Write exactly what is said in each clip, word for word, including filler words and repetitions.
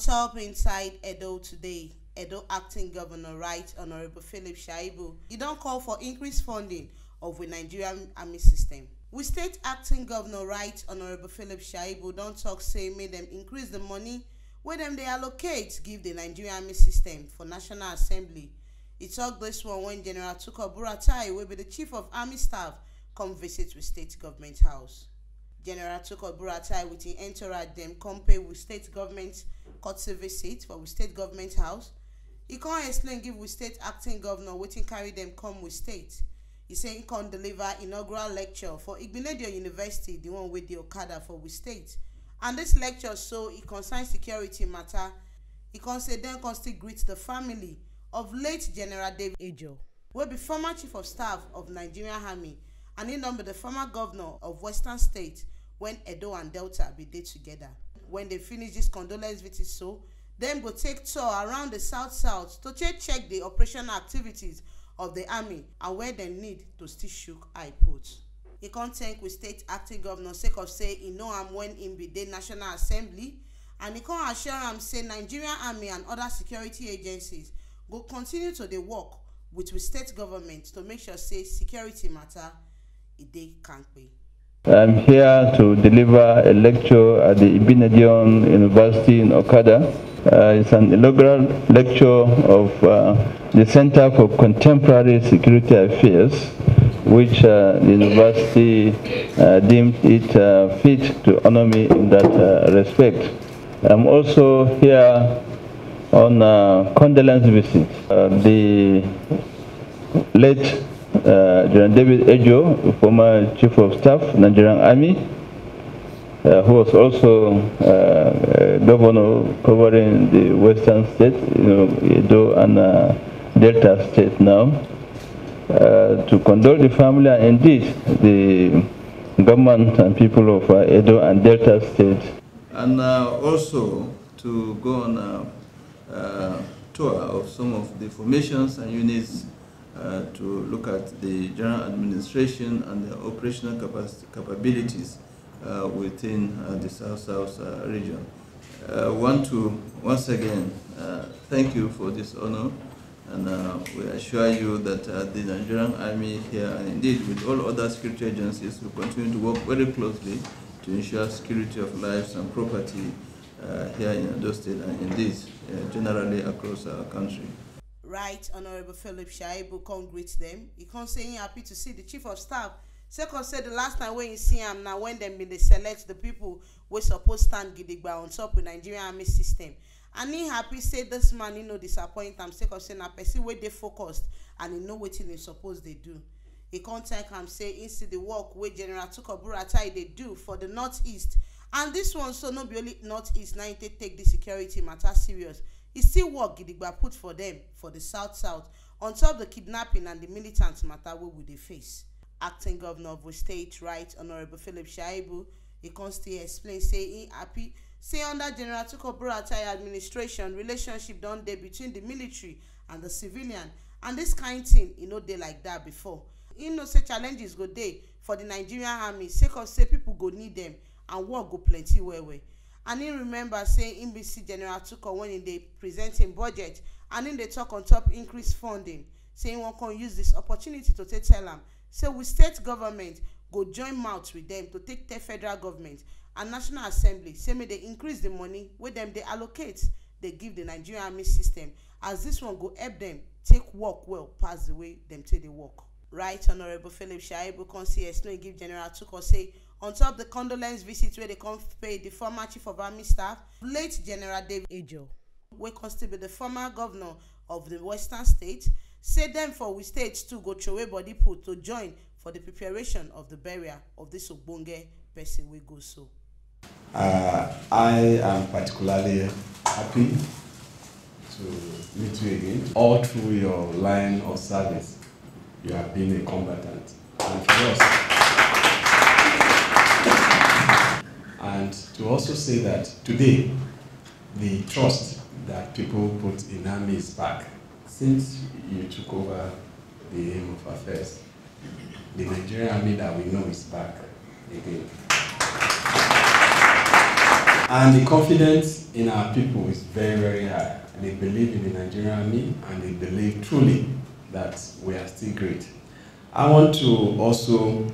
Top inside Edo today, Edo acting governor, Right Honorable Philip Shaibu, he don call for increased funding of the Nigerian army system. With state acting governor, Right Honorable Philip Shaibu, don talk say make dem increase the money wey dem dey allocate give the Nigerian army system for National Assembly. He talk this one when General Tukur Buratai, wey be the chief of army staff, come visit with state government house. General Tukur Buratai with him entourage dem come pay with state government courtesy visit for with state government house. He come explain give with state acting governor wetin carry dem come with state. He say he come deliver inaugural lecture for Igbinedion University, the one wey dey Okada for with state. And this lecture so e concern security matter. He come say dem come still greet the family of late General David Ejo, wey be former chief of staff of Nigerian army, and he don be the former governor of Western State when Edo and Delta be dey together. When they finish this condolence visit so, dem go take tour around the south south to take check the operational activities of the army and where dem need to still shook eye put. He come thank with state acting governor sake of say he know am when he be dey National Assembly, and he come assure am say Nigerian army and other security agencies go continue to dey work with with state government to make sure say security matter e dey kampe. I'm here to deliver a lecture at the Igbinedion University in Okada. Uh, it's an inaugural lecture of uh, the Center for Contemporary Security Affairs, which uh, the university uh, deemed it uh, fit to honor me in that uh, respect. I'm also here on a condolence visit. Uh, the late uh, General David Ejo, former chief of staff, Nigerian Army, uh, who was also uh, uh, governor covering the western state, you know, Edo and uh, Delta State now, uh, to condole the family and indeed the government and people of uh, Edo and Delta State. And uh, also to go on a, a tour of some of the formations and units uh, to look at the general administration and the operational capac- capabilities uh, within uh, the South South uh, region. I want to once again uh, thank you for this honor, and uh, we assure you that uh, the Nigerian Army here, and indeed with all other security agencies, will continue to work very closely to ensure security of lives and property uh, here in Edo State and indeed uh, generally across our country. Right Honorable Philip Shaibu come greet them. He come say he happy to see the chief of staff. Sake of say the last time when he see am na when dem bin dey select the people wey suppose stand gidigba on top with Nigerian army system. And he happy say this man he no disappoint am sake of say na person wey dey focused and he know wetin he suppose dey do. He come thank am say he see the work wey General Tukur Buratai dey do for the northeast, and this one so no be only northeast na him take take the security matter serious. He still work gidigba put for them for the south south on top the kidnapping and the militant matter wey we dey face. Acting governor of the state, Right Honorable Philip Shaibu, he come still explain say he happy say under General Tukur Buratai administration relationship don dey between the military and the civilian, and this kind thing e no dey like that before. He know say challenges go dey for the Nigerian army sake of say people go need them and work go plenty well well. And he remember say he bin see General Tukur when he dey present him budget and he dey talk on top increase funding, say he wan come use this opportunity to take tell am say we state government go join mouth with them to take tell federal government and national assembly say make they increase the money wey dem dey allocate dey give the Nigerian army system, as this one go help them take work well pass the way dem take dey work. Right Honorable Philip Shaibu come still explain give General Tukur say on top the condolence visit wey dey come pay the former chief of army staff, late General David Ejo, wey come still be the former governor of the western state, say dem for we state too go throway body put to join for the preparation of the burial of this ogbonge person wey go so. Uh, I am particularly happy to meet you again. All through your line of service, you have been a combatant. And for us, and to also say that today, the trust that people put in army is back. Since you took over the aim of affairs, the Nigerian army that we know is back again. And the confidence in our people is very, very high. They believe in the Nigerian army and they believe truly that we are still great. I want to also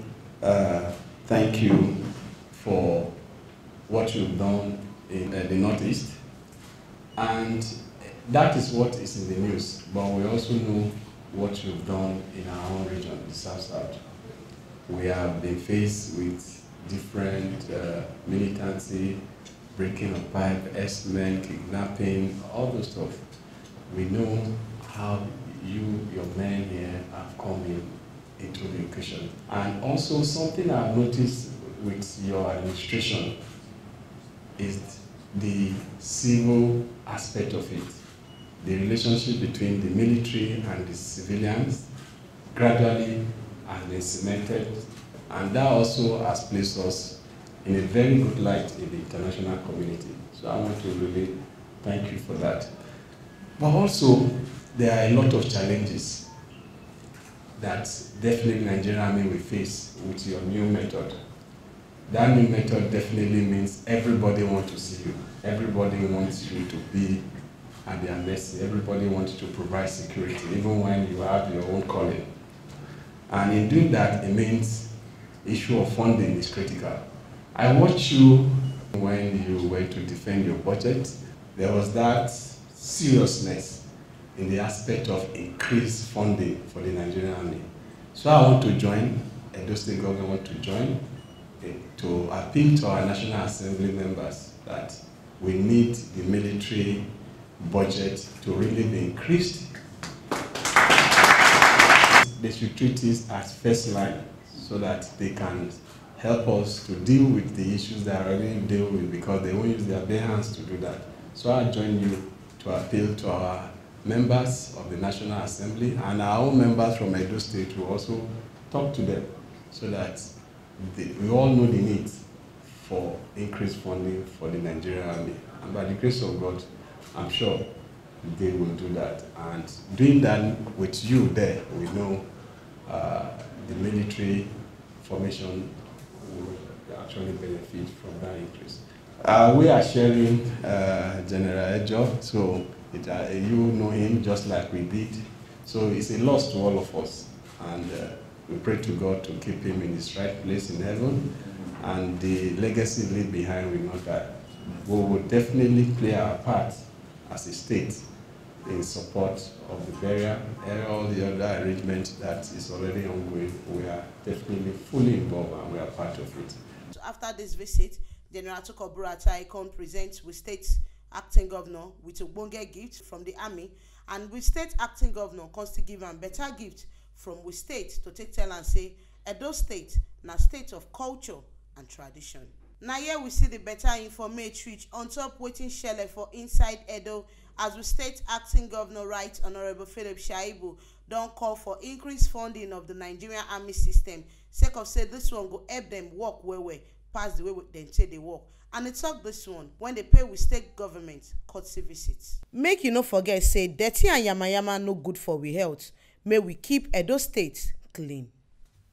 uh, thank you for what you've done in uh, the Northeast. And that is what is in the news. But we also know what you've done in our own region, the South South. We have been faced with different uh, militancy, breaking of pipe, S men, kidnapping, all those stuff. We know how you, your men here have come in into the occasion. And also something I've noticed with your administration is the civil aspect of it. The relationship between the military and the civilians gradually has been cemented, and that also has placed us in a very good light in the international community. So I want to really thank you for that. But also, there are a lot of challenges that definitely Nigerian army will face with your new method. That new method definitely means everybody wants to see you. Everybody wants you to be at their mercy. Everybody wants you to provide security, even when you have your own calling. And in doing that, it means issue of funding is critical. I watched you when you were to defend your budget. There was that seriousness in the aspect of increased funding for the Nigerian army. So I want to join, Edo State government want to join, eh, to appeal to our National Assembly members that we need the military budget to really be increased. They should treat it as first line so that they can help us to deal with the issues that are already dealt with, because they won't use their bare hands to do that. So I join you to appeal to our members of the National Assembly and our own members from Edo State to also talk to them so that they, we all know the need for increased funding for the Nigerian army. And by the grace of God, I'm sure they will do that. And doing that with you there, we know uh, the military formation will actually benefit from that increase. Uh, we are sharing uh, General Ejo, so it, uh, you know him just like we did. So it's a loss to all of us, and uh, we pray to God to keep him in his right place in heaven, and the legacy leave behind will not die. We will definitely play our part as a state in support of the burial and all the other arrangements that is already ongoing. We are definitely fully involved and we are part of it. So after this visit, General Tukur Buratai come present with state acting governor with ogbonge gift from the army, and with state acting governor come still give am better gift from with state to take tell am say Edo State na state of culture and tradition. Na here we see the better informate reach on top wetin shele for inside Edo, as we state acting governor, Right Honourable Philip Shaibu, don call for increased funding of the Nigerian army system, sake of say this one go help them work well well pass the way dem take dey work. And e talk this one when they pay with state government courtesy visit. Make you no forget say dirty and yamayama no good for we health. May we keep Edo State clean.